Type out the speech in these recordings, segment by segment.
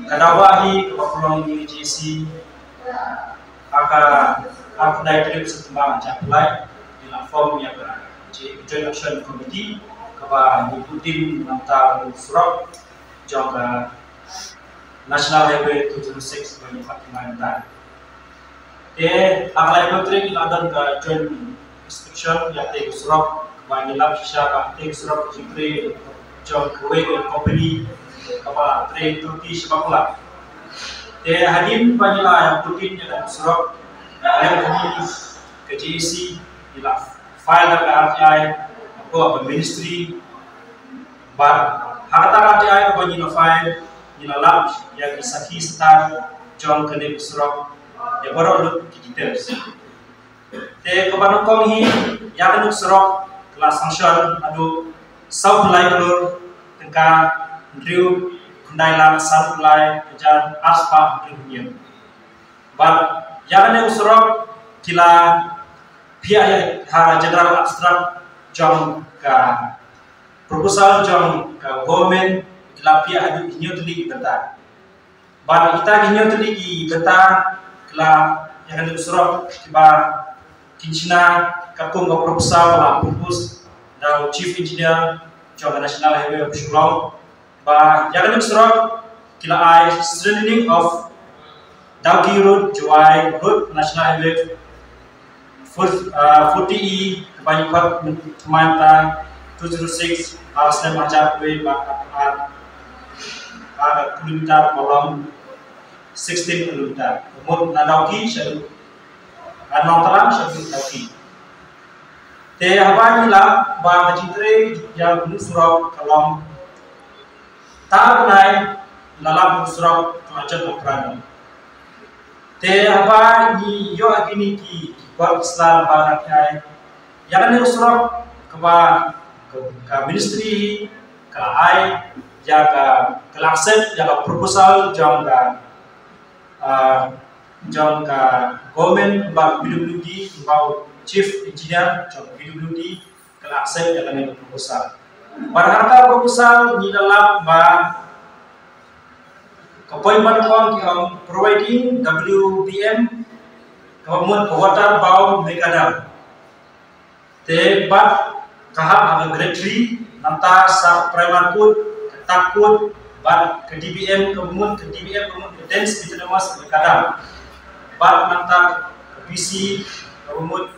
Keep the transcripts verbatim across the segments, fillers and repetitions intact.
Ka dawa hi kaba pynlong ïa ka G A C ha ka ar khyndai tarik September ar hajar arphew lai, ngi la form ïa ka Joint Action Committee kaba ngi put dien na bynta u surok jong ka National Highway two zero six ba ngi pat thymmai mynta. Te ha ka laiphew tarik ngi la don ka joint inspection ïa katei ka surok, kaba ngi lap shisha ba katei ka surok ka jingtrei jong kawei ka company kaba trei Turkey shabar pula. Te hadien ba ngi la ïa put dien ïa ka surok, ka G A C ngi la file da ka R T I hapoh ka ministry. Bad ha kata ka R T I kaba ngi la file, ngi la lap ïa ki sakhi stad jong kane ka surok, ïa baroh lut ki details. Te kaba nyngkong hi, ïa kane ka surok ka la sanction haduh saw phew lai klur tyngka hynriew khyndai lak san phew lai hajar ar spah hynriew hynñiew. Bad ïa kane ka surok ki la phiah ïa ha general abstract jong ka proposal jong ka government, ki la phiah haduh hynñiew tylli ki bynta. Bad kita ki hynñiew tylli ki bynta ki la, ïa kane ka surok kiba kin shna katkum ka proposal ba la propose da u Chief Engineer jong ka National Highway of Shillong. Ba ïa kane ka surok ki la ai strengthening of Dawki Road, Jowai Road, National Highway four, uh, forty E, kaba ngi khot mynta two zero six, ar snem hajar kawei bad ar, ar kilometer ba long sixteen kilometer. Ka mut na Dawki shaduh, na Nongtlang shaduh Dawki. Te haba ngi lap ba ka jingtrei ïa kane ka surok ka long, ta ar bnai la lap ka surok ka la jot la pran. Te haba ngi ïoh ïa kine ki, ki bor ki sla ba la kai, ïa kane ka surok kaba ka, ka ministry ka la ai ïa ka, ka la accept ïa ka proposal jong ka, ah, jong ka government, ba P W D, ba u chief engineer jong P W D ka la accept ïa kane ka proposal. Bad ha ka proposal ngi la lap ba ka point ba nyngkong ki ong providing W B M, kaba mut ka water bow macadam. Te bad ka hap ha ka grade three, nangta sa primer coat, ka top coat, bad ka D B M, kaba mut ka D B M kaba mut ka dense bituminous macadam. Bad nangta ka B C kaba mut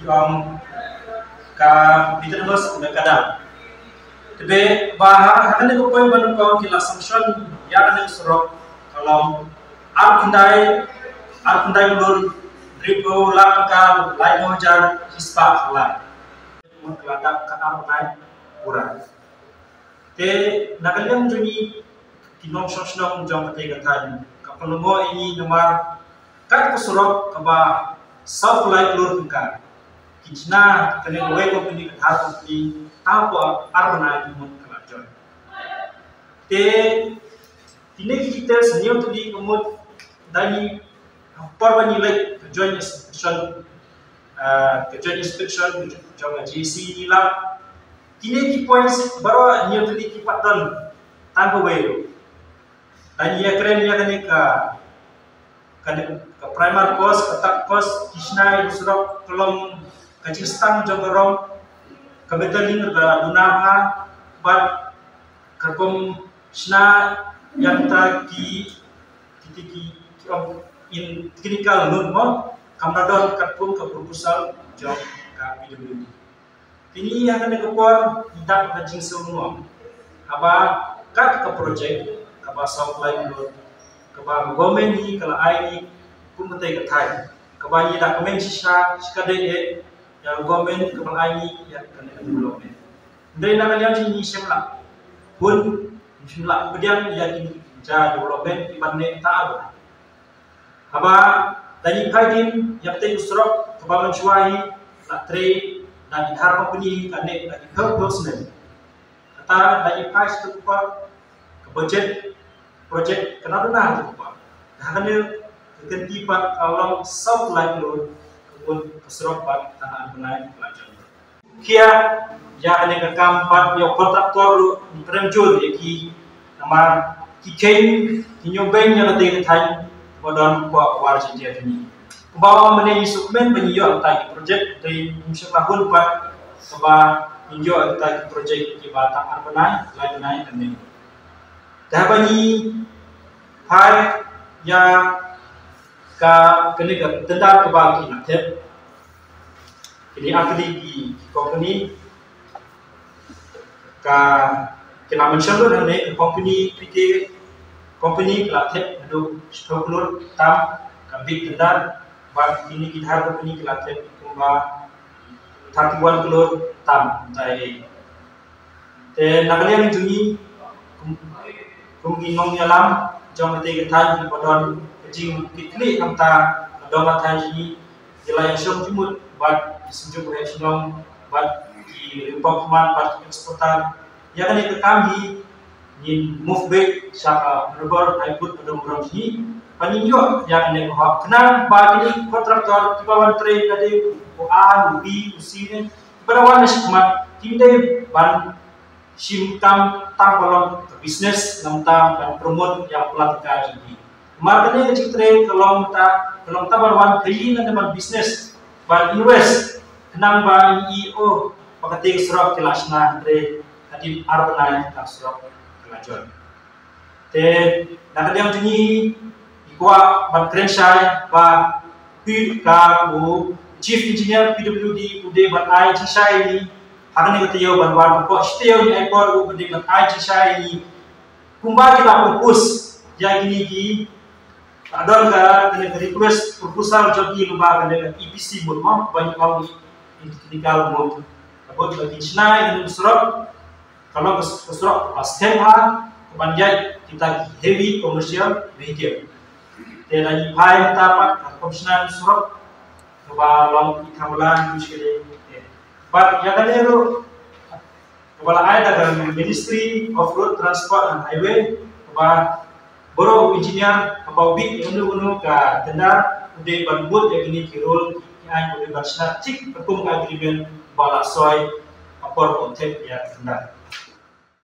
ki ong ka bituminous macadam. Te ba ha, ha kane ka point ba nyngkong ki la sanction ïa kane ka surok ka long ar khyndai, ar khyndai klur hynriewphew lak tyngka laiphew hajar shispah lai. Mut ka la dap ka ar bnai pura. Te na ka liang jong ngi ki nongshong shnong jong katei ka thaiñ, ka pynlyngngoh ïa ngi namar kat ka surok kaba saw phew lai klur tyngka, ki shna kane kawei company, ka Dhar company, ta hapoh ar bnai ki mut ka la jot. Te kine ki details hynñiew tylli ka mut da ngi, ha por ba ngi leit ka joint inspection, ah, ka joint inspection jong ka G A C ngi lap kine ki points baroh hynñiew tylli ki pat don tang kawei ruh. Da ngi ïakren ïa kane ka, kane ka primer coat, ka top coat, ki shna ïa u surok ka long ka jingstang jong ka rong, ka metalling ka duna ha, bad ka kum shna ïa kita ki, ki, ki, ki, ki ong in technical note mo, kam da don katkum ka proposal jong ka P W D. Te ngi ha kane ka por ngi dap ka jingsngewnguh haba kat ka project kaba saw phew lai klur kaba government ngi ka la ai ngi kum katei ka thaiñ, kaba ngi da kmen shisha shikatdei eh ïa government kaba la ai ngi ïa kane ka development. Hynrei na ka liang jong ngi shem lah, hun ngi shem lah pdiang ïa ki ja development kiban neh ta ar bnai. Haba da ngi phai dien ïa katei ka surok kaba mynshuwa hi la trei da ki Dhar company, ka neh da ki phew phew snem. Kata da ngi phai sha tu ka por, ka budget project ka na duna ha tu ka por. Da kane ka kynti pat ka long saw phew lai klur, ka mut ka surok pat tang ar bnai ka la jan. Khia ïa kane ka kam bad ïa u contractor ruh ngi kren jur ïa ki, namar ki kheiñ ki ñiewbeiñ ïa kata ka thaiñ ba don hapoh War Jaiñtia jong ngi. Kumba ong mynne ngi sngewkmen ba ngi ïoh kata ki project, te ngim shym la hun pat kaba ngin ïoh kata ki project kiba tang ar bnai, lai bnai hangne. Te haba ngi phai ïa ka, kane ka tender kaba ki la thep, kine ar tylli ki company, ka, ki la mention lut hangne, ka company P K company ki la thep haduh shiphew klur tam ka bid tender, bad kine ki dhar company ki la thep kumba thirty-one klur tam, tai. Te na ka liang jong ngi, kum, kum ki nongïalam jong kata ka thaiñ, ngi ba don ka jingkitkhlieh na ka bynta ka dong ka thaiñ jong ngi, ngi la ïashong jingmut bad ki synjuk rangbah shnong bad ki riewpop khmat bad ki exporter. Ïa kane ka kam hi ngin move back sha ka Honorable High Court ba don burom jong ngi, ba ngin ïoh ïa kane ka hok, khnang ba kine ki contractor kiba wan trei, ka dei u A, u B, u C ne, kiba da wan na shakhmat, kim dei ban shim kam tang ba long ka business, namar ban promote ïa ka pla ka jong ki. Namar kane ka jingtrei ka long ta, ka long ta ban wan khaïi lane ban business, ban invest, khnang ba ngi ïoh ba kata ka surok ka la shna, hynrei hadien ar bnai ka surok ka la jot. Te na ka liang jong ngi, ngi kwah ban kren shai ba phi, ka u Chief Engineer P W D u dei ban ai jingshai ïa ngi ha kane ka taïew, ban wan hapoh shi taïew ngi ai por, u dei ban ai jingshai ïa ngi kumba ki la propose ïa kine ki, ka don ka, kane ka request proposal jong ki, kumba kane ka E P C mode mo, ba ngi ong technical mode. Ka mode ba kin shna ïa kane ka surok, ka long ka surok kaba skhem bha, kaban ïaid kita ki heavy commercial vehicle. Te la ngi phai mynta pat ka Commissioner surok kaba long i Thangbala, i Shillong. Te bad ïa kane ruh kaba la ai da ka Ministry of Road Transport and Highway, kaba baroh u engineer, haba u bit ïa uno uno ka tender, u dei ban bud ïa kine ki rule, ki aiñ, u dei ban shna thik katkum ka agreement ba la soi ha por ba u thep ïa ka tender.